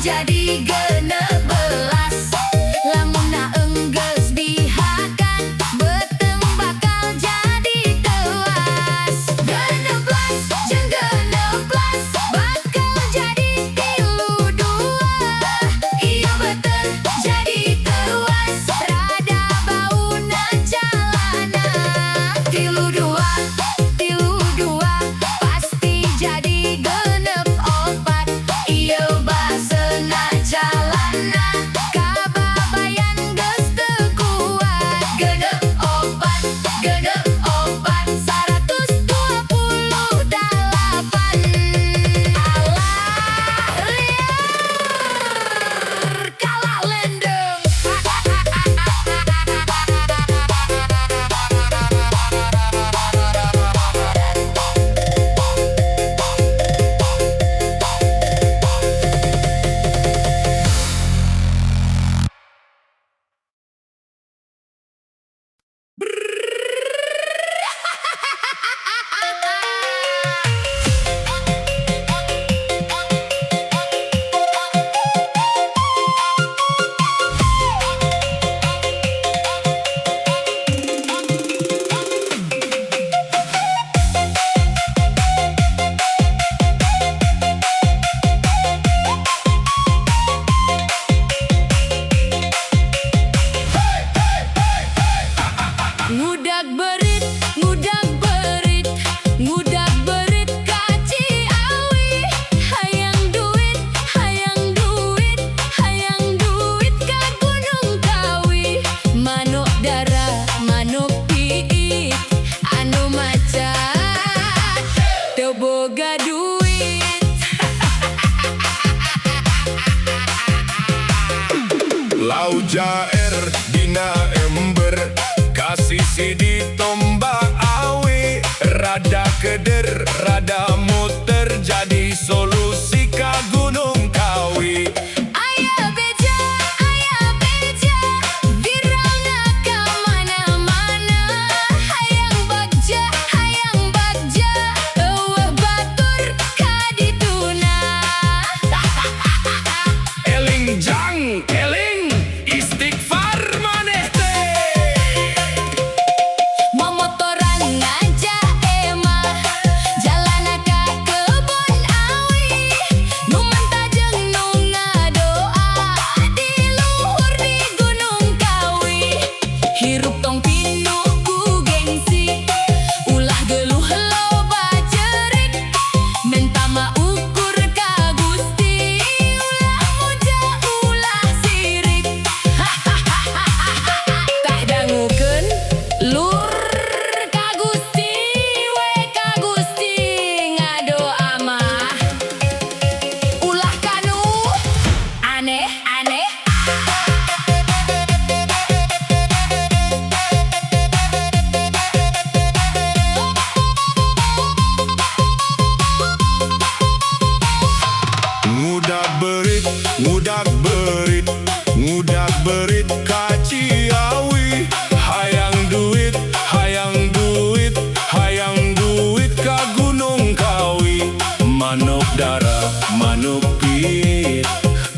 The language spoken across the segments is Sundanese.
Jadi 16. Lamunna enggeus dihakan, beuteung bakal jadi teuas. 16 jeung 16 bakal jadi 32. Ieu beuteung jadi teuas, rada bauna calana. 32 32 pasti jadi 64. Ieu baseuna calana, kababayan geus teu kuat. 64 64 128. Alah, lieur kalah lendeng. Ngudag beurit, ngudag beurit, ngudag beurit ka Ciawi. Hayang duit, hayang duit, hayang duit ka Gunung Kawi. Manuk dara, manuk piit, anu maca teu boga duit. Lau jaer dina ember, kasisi di tombak awi. Rada keder, rada muter, jadi solusi ka Gunung Kawi. Aya beja, aya beja, viralna ka mana-mana. Hayang bagja, hayang bagja, euweuh batur ka dituna. Eling jang, eling, istighfar maneh teh. Momotoran ngajak emah, jalana ka kebon awi. Nu menta jeung nu ngadoa di luhur di Gunung Kawi. Hirup tong pinuh ku gengsi, ulah geluh loba cerik. Menta mah ukur ka Gusti, ulah muja ulah sirik. Tah dangukeun lur, ka Gusti we, ka Gusti ngadoa mah. Ulah kanu aneh aneh. Ngudag beurit, ngudag beurit, ngudag beurit ka Ciawi. Hayang duit, hayang duit, hayang duit ka Gunung Kawi. Manuk dara, manuk piit,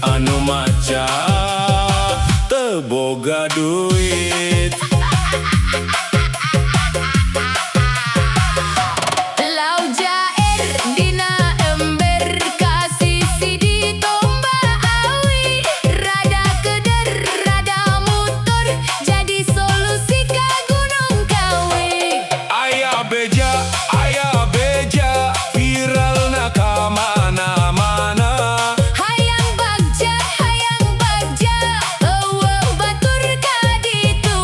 anu maca teu boga duit. Lau jaer dina ember, kasisi di tombak awi. Rada keder, rada muter, jadi solusi ka Gunung Kawi. Aya beja, aya beja, viralna ka mana-mana. Hayang bagja, hayang bagja, euweuh batur ka dituna.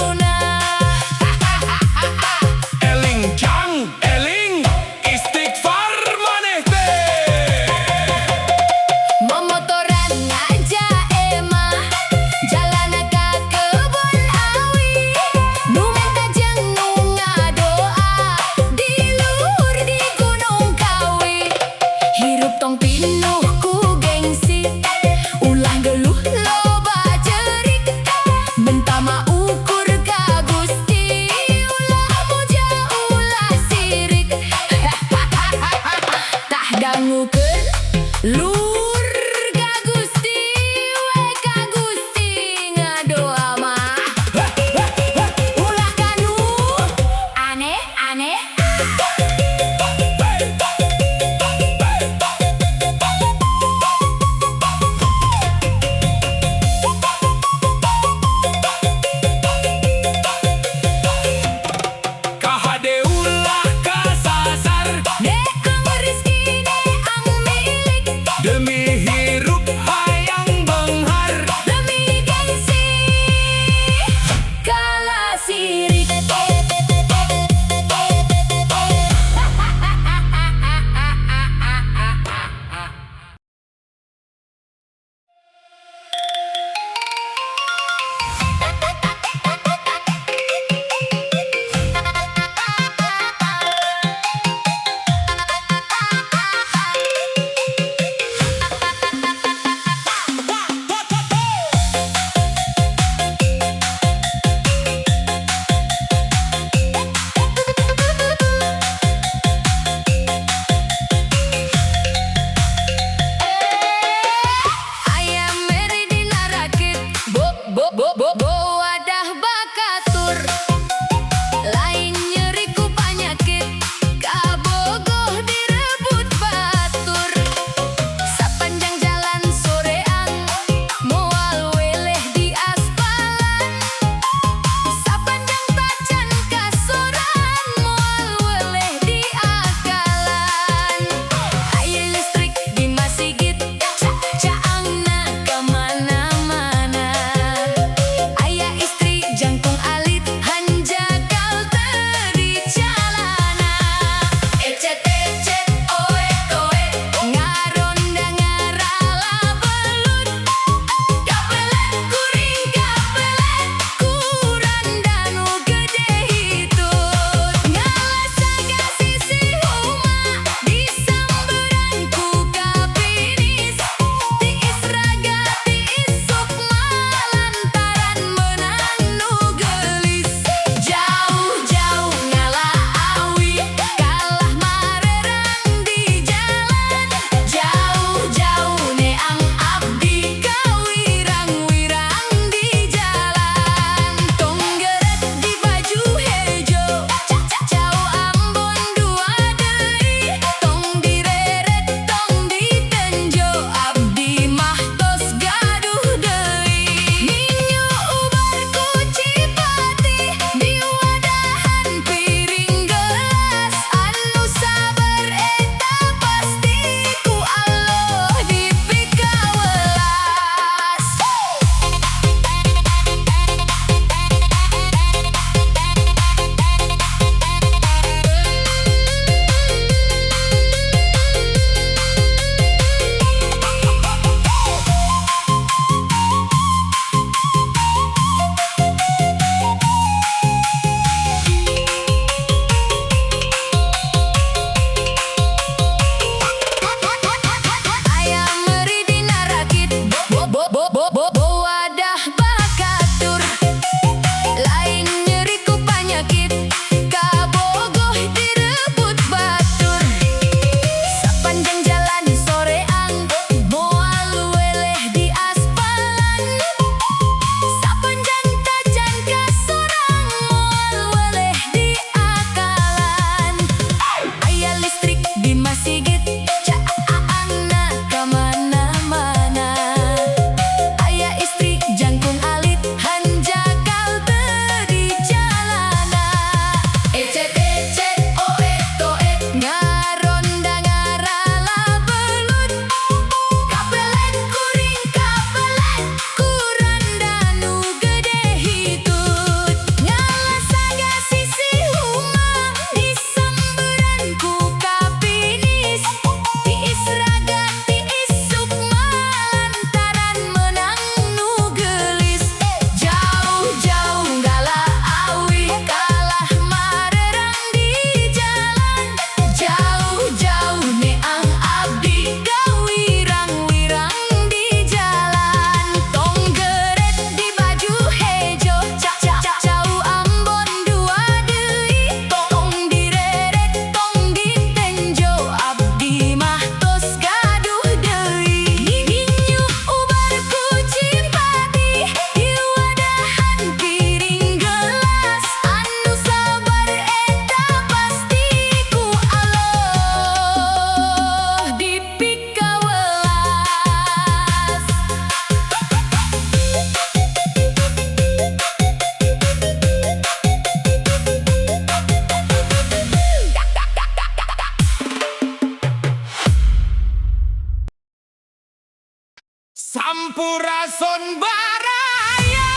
Sampurasun, baraya.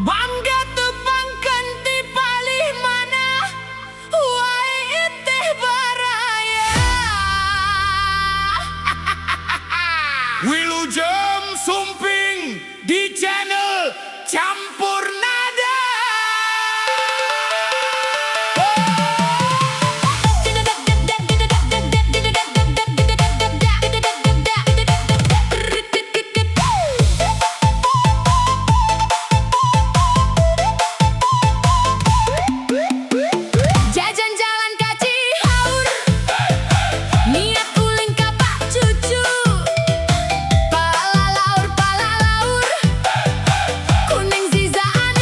Mangga tepangkeun ti palih mana wae teh, baraya. Wilujeng sumping di channel Campur Nada. Jajan jalan ka Cihaur, niat ulin ka Pak Cucu. Palalaur palalaur, ku Neng Ziza anu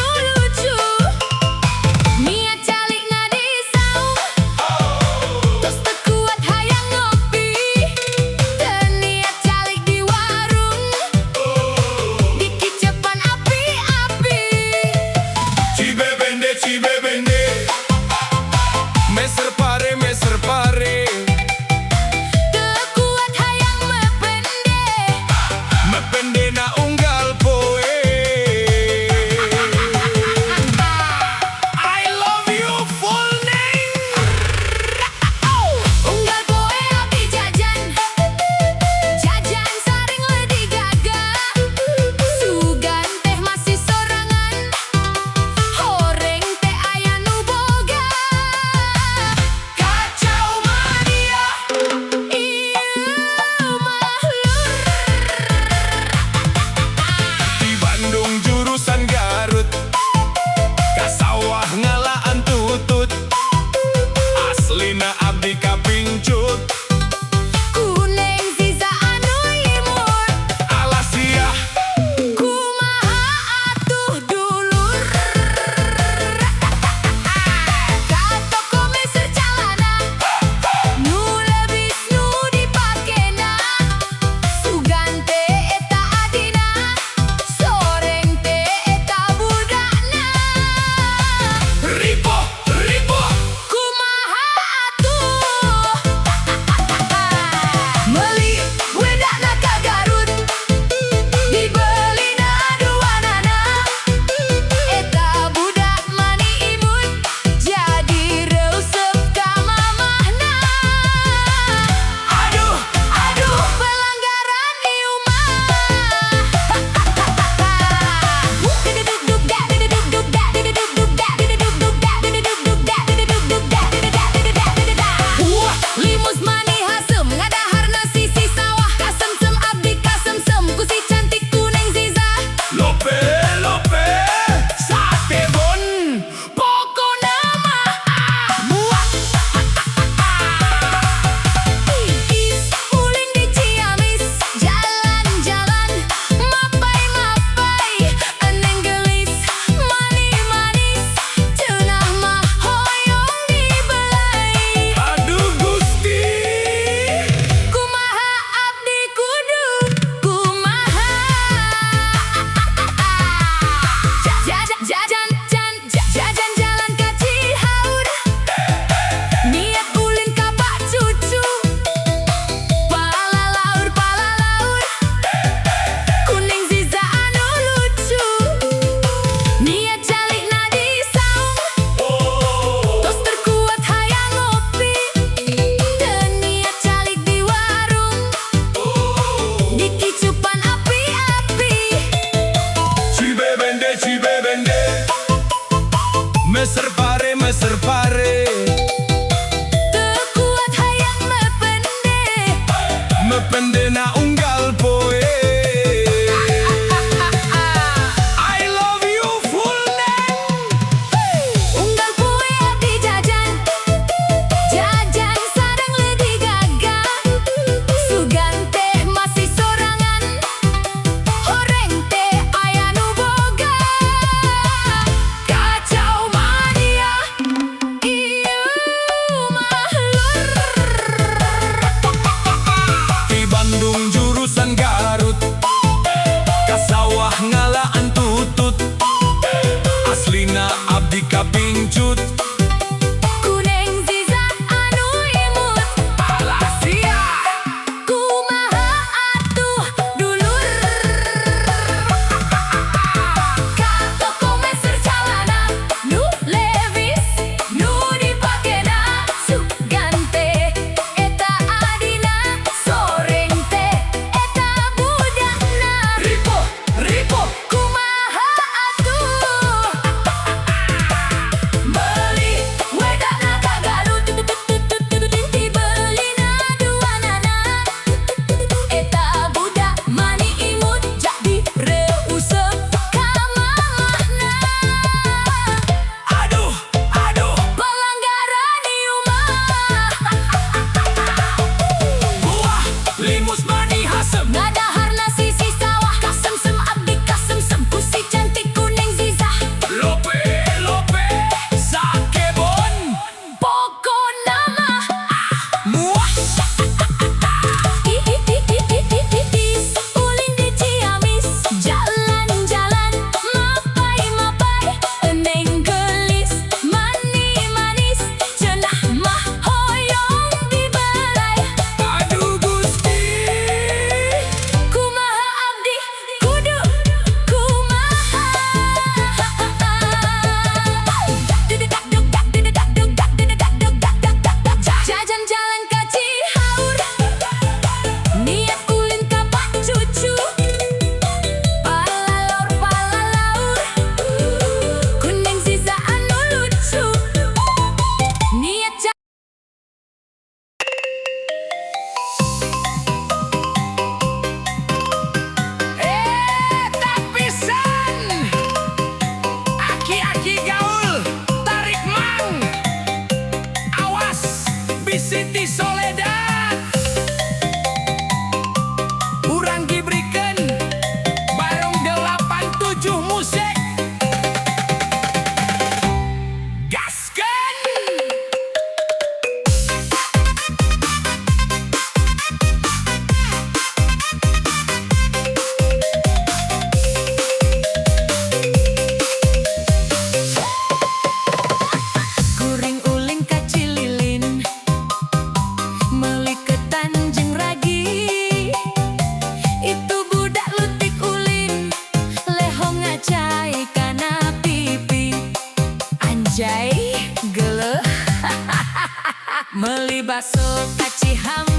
Masuk ka Cihaur.